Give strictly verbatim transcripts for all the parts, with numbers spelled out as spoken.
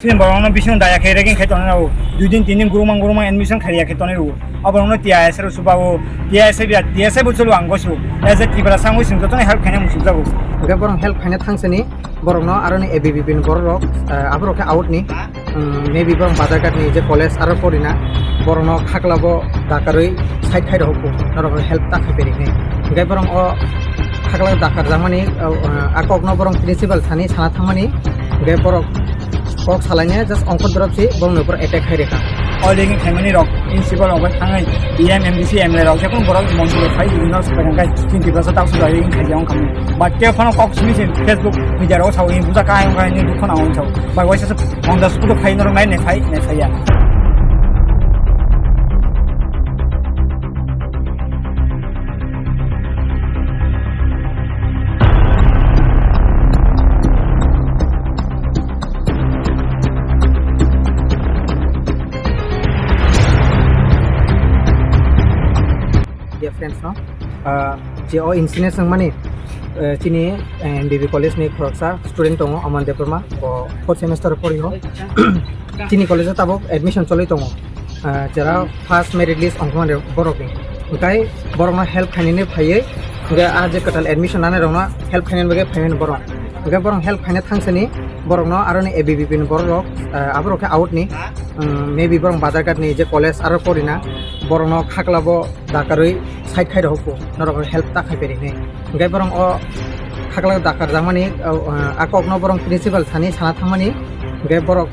Chini borokno bising daya khe ragging khai tonwi rwo. Dui din tin din gurumang gurumang admission khai ya khe tonwi rwo. Abo borokno T I S rok subawo, T I S biya, T I S bo cholo ang gosu. As a Tiprasa wngwi chwng jotono help khaina muchung jago. Hwnkhe borok help khaina thangsani borokno aroni A B V P ni borok rok, eh, aborok khe out ni, um, maybe borok bazar ghat ni je college aro porina borokno khaklabo dakarwi side khai rok norok help ta khai peri hwnwi. Hwnkhe borok o khaklabo dakar jakmani, uh, a kokno borok principal thani sana thangmani, hwnkhe borok kok salaina just ongkor dorop si borokni upor attack khai rikha. O ragging khaimani rok principal rok bai thangwi E M, M D C, M L A rok jekunu borok montri rok phai union rok sapai rang khai chini Tiprasa tak suda ragging khaijak wngkha. But khe phano kok simi se Facebook media rok sao, "Ni buja kahai wngkha, ni dukho nang wngkha." Bai waisa se on the spot o phai norok nai nai phai nai phai ya. Dear friends, no? Ah, je o incident wngmani, eh, chini, eh, M B B college ni khoroksa student tongo, Aman Debbarma, bo fourth semester o pori o. Chini college o tabuk admission choli tongo. Ah, jera first merit list ongkhormani borok ni. Hwnkhe borokno help khainani phaiwi, hwnkhe ah je kwtal admission nanai rokno help khainani bagwi phaimani borok. Hwnkhe borok help khaina thangsani borokno aroni A B V P ni borok rok, ah, aborok khe out ni, um, maybe borok bazar ghat ni je college aro porina borokno khaklabo dakarwi side khai rok norok help ta khai peri hwnwi. Hwnkhe borok o khaklak dakar jakmani, o, o, a kokno borok principal thani sana thangmani, hwnkhe borok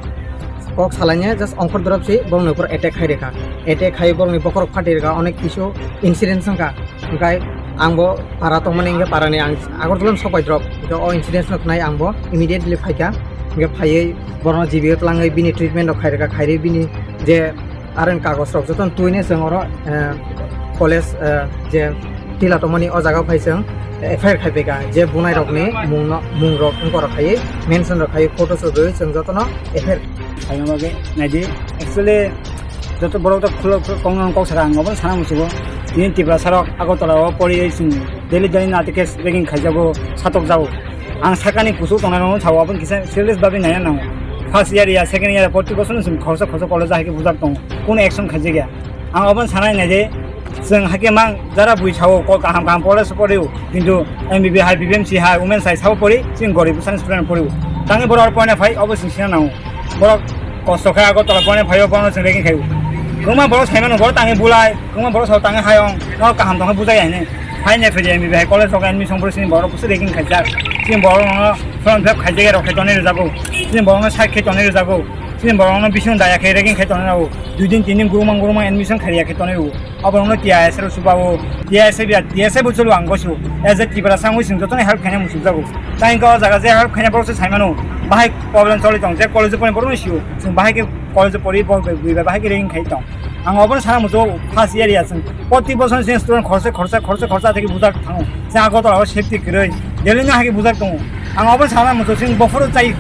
kok salaina just ongkhor dorop si borokni upor attack khai rikha. Attack khai borokni bokhorok phati rikha, onek kisu incident wngkha. Hwnkhe ang bo para tongmani, hwnkhe parani ang Agartala sopai drop. Hwnkhe o incident no khnai ang bo immediately phaikha. Hwnkhe phaiwi borokno G B o twlangwi bini treatment rok khai rikha, khairwi bini je Aro ni kagoj rok jotono twi nai chwng oro, eh, college, eh, je tila tongmani o jaga o phai chwng F I R khai phaikha, je bunai rokni mung no, mung rok wngkor rok khai mention rok khai photo rok rwi chwng jotono F I R. Khaina bagwi naidi, actually joto borok to khulo khulo kok no kok saka ang obo sana musugo. Tini Tiprasa rok Agartala o pori chwng daily daily nati case ragging khaijago, satok jago. Ang sakani kuchuk tongnai rokno sao, aboni kisa serious bagwi naina nango. First year ya, second year ya, proti bosor no chwng khoroksa khoroksa college o hai khe bujak tongo. Kunu action khaijak ya. Ang obono sanai nai de, chwng hai khe mang jara bui sao, ko kaham kaham college o poriu, kintu M B B hai, B B M C hai, women's hai sao pori, chwng gorib bwsani student poriu. Tangwi borok aro poina phai, obo chwng sina nango. Borok kosto khe Agartala poina phaio, bono chwng ragging khaio. Kwbangma borok saimano, borok tangwi bulai, kwbangma borok sao tangwi hayung, norok kaham tongkhe bujai ya hinwi. Hai ne phai M B B hai college rok admission bwrwi chini borok bwswk ragging khaijak. Chini borok no form fill up khaijak ya rok khai tonwi rwjago. Chini borok no side khai tonwi rwjago. Chini borok no bising daya khai ragging khai tonwi rwjago. Dui din tin din gurumang gurumang admission khai ya khai tonwi rwo. Abo no T I S rok subawo. T I S biya, T I S bo cholo ang gosu. As a Tiprasa wngwi chwng jotono help khaina muchung jago. Tai wngkha o jaga je help khaina borok se saimano. Bahai problem choli tong, je college o pori borok no sio. Chwng bahai khe college o pori bo, bo, bo, bahai khe ragging khai tong. Ang obono sana muchungo first year ya chwng. Proti bosor chwng student khorsa, khorsa, khorsa, khorsa theke bujak thango. Chwng Agartala o safety kwrwi. Delhi no hai khe bujak tongo. Ang obono sana muchungo chwng bophuru chai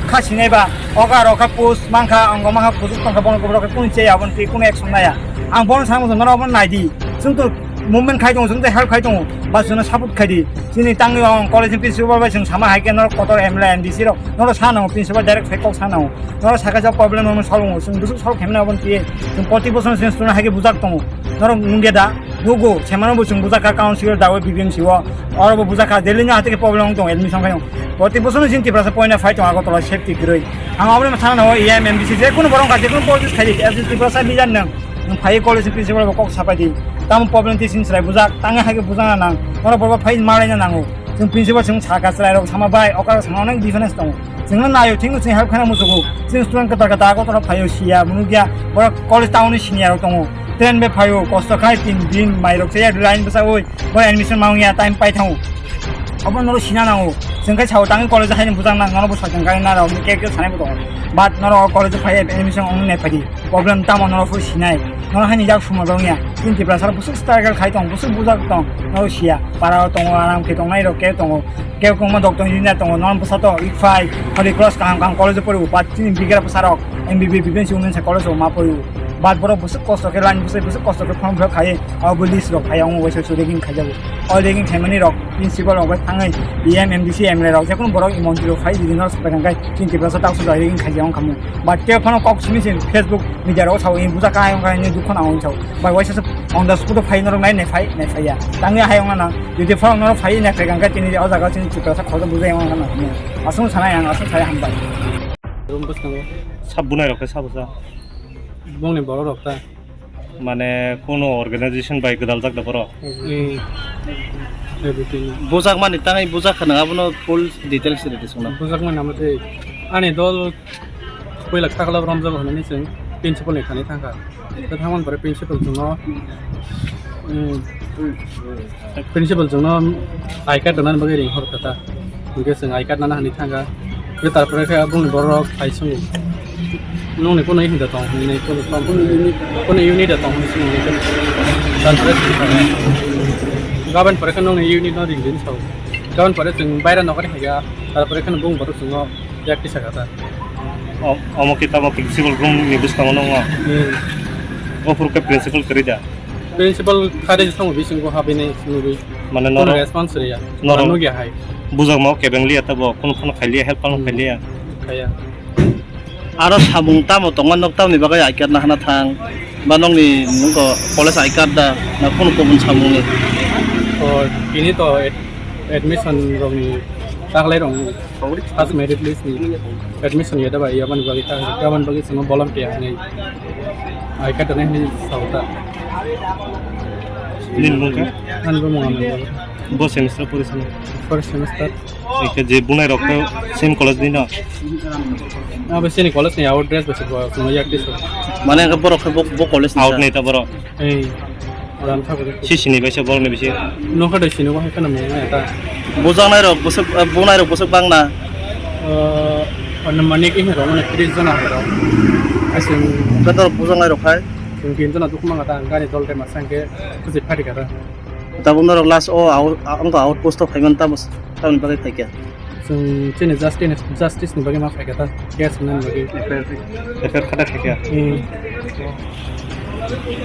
kha sinai ba. Oka roka post mankha, ang mankha kuchuk tongkha, bono borok khe kunu chaya, obono twi kunu action naya. Ang bono sana muchungo nono obono naidi. Chwng to movement khai tongo, chwng to help khai tongo. Ba chwngno support khai di. Chini tangwi o college ni principal bai chwng sama hai khe norok kotor M L A, M D C rok. Norok sa nango, principal direct phai kok sa nango. Norok sakha jok problem no solve wngo, chwng bwswk solve khaimani aboni twi chwng proti bosor chwng student hai khe bujak tongo. Norok nungya da, nugo, semano bo chwng bujak kha council dawi B B M C o, oro bo bujak kha, daily no hati khe problem wng tongo admission khai. Proti bosor no chwng Tiprasa poina phai tongo Agartala safety kwrwi. Ang aboni sana no E M, M D C je kunu borok kha, je kunu politics khai di, as a Tiprasa leader nang, nang phai college principal bo kok sapai di. Tamo problem twi chwng chwrai bujak, tangwi hai khe bujak na nang, norok borok phai malai na nango. Chwng principal chwng sakha chwrai rok sama bai, okha rok sama onek difference tongo. Chwngno naio, thikno chwng help khaina muchungo. Chwng student kwtal kwtal Agartala phaio, siya, munukya, borok college town ni senior rok tongo. Train bai phaio, kosto khai tin din, mai rok chaya, line bwsa oi, bo admission ma wngya, time pai thango. Obo norok sina nango. Chwng khai sao, tangwi college haino bujak nang, norok bo soitan gari na rok, ke ke sanai bo tongo. But norok college phai admission wng nai phai di. Problem tamo norok phuru sinai. Norok haini jak suma wngya. Chini Tiprasa rok bwswk struggle khai tong, bwswk bujak tong, norok siya. Para o tongo, aram khe tongnai rok ke tongo. Kebo kwbangma doctor engineer tongo, norok bwsa to Ikphai, Holy Cross kaham kaham college o poriwo, but chini bigra bwsa rok M B B, B B M C women's college o ma poriwo. But borok bwswk kosto khe line bwswk, bwswk kosto khe form fill up khai, abo list rok phai, ang waisa su ragging khaijago. O ragging khaimani rok principal rok bai thangwi E M, M D C, M L A rok, jekunu borok i montri rok phai, ridi no sabai kangkhe chini Tiprasa tak suda ragging khaijak wng khamu. But khe phano kok simi simi Facebook media rok sao, i buja kai wng kha, ni dukho nang wng sao. Bai waisa se on the spot phai norok nai nai phai, nai phai ya. Tangwi hai wng nang, jodi phano norok phai nai phai kangkhe chini o jaga chini Tiprasa khoroksa bujai wng kha nang. Aswk sanai ang, aswk sai hambai. Room bwskango. Sab bunai rok khe sabo sa. Bongni borok rok ta. Mane, kuno organization bai gwdal jak da borok? Eh, everything. Bujak mani tangwi bujak khana, abono full details rwdi songna. Bujak mani amo tei ani dol puila khakla romjak hinwi chwng principal ni thani thangkha. Tei thangmani pore principal chwngno, mm, Principal chwngno I card rwnani bagwi ring hor kha ta. Hwnkhe chwng I card nana hinwi thangkha. Hwnkhe tarpore khe bongni borok phai swngo. Nongni kono hinda tong hinwi kono tong, kono unit da tong hinwi swngo. Tarpore chwng thangkha. Gabon pore khe nongni unit no ring ring sao. Gabon pore chwng baira nokari haiya. Tarpore khe bong borok chwngno yak tisa kha ta. O-, omo khe tamo principal room ni bwskango nongo. Hmm. O phuru khe principal kwrwi da? Principal kharwi thango bisingo habinai nugwi. Mane kono norok, response riya. Norok nugya hai. Bujakma o kebeng liya tabo, kono phano khai liya, help phano khai liya. Khaya. Aro samung tamo tongma nok tamni bagwi I card nahana thang. Ba nokni nungko college I card da, na kono kubun samungni? O, tini to ad-, admission rokni taklai rokni. First merit list ni admission ya da bai, yabani bagwi ta, yabani bagwi sino volunteer ni I card ni sao ta. Nini mung kha? Ani bumung Aman. Bo semester pori sano? First semester. Eke je bunai rok to same college ni no? Abo sini college ni out dress besi bo sino yak diso. Mane ke borok ke bo, bo college ni out sa? Nei ta borok. Ei, ram tha bole. Si sini bai se borok ni bisi. Nokha dai sini bo hai kana mung ya ta. Bujaknai rok bwswk, eh, bunai rok bwswk bang na? Eh, ano manik ini rok, mane tris jona hai rok. Asing. Betor bujaknai rok hai? Sing tin jona duk manga ta, gari dol te masang ke, kusi phari kara. Tabuk norok last o out, ang outpost o phaiman tamo, tamoni bagwi phaikha? Chwng chini justice, justice ni bagwi ma phaikha ta, case hwnani bagwi. F I R khata khaikha? Hmm.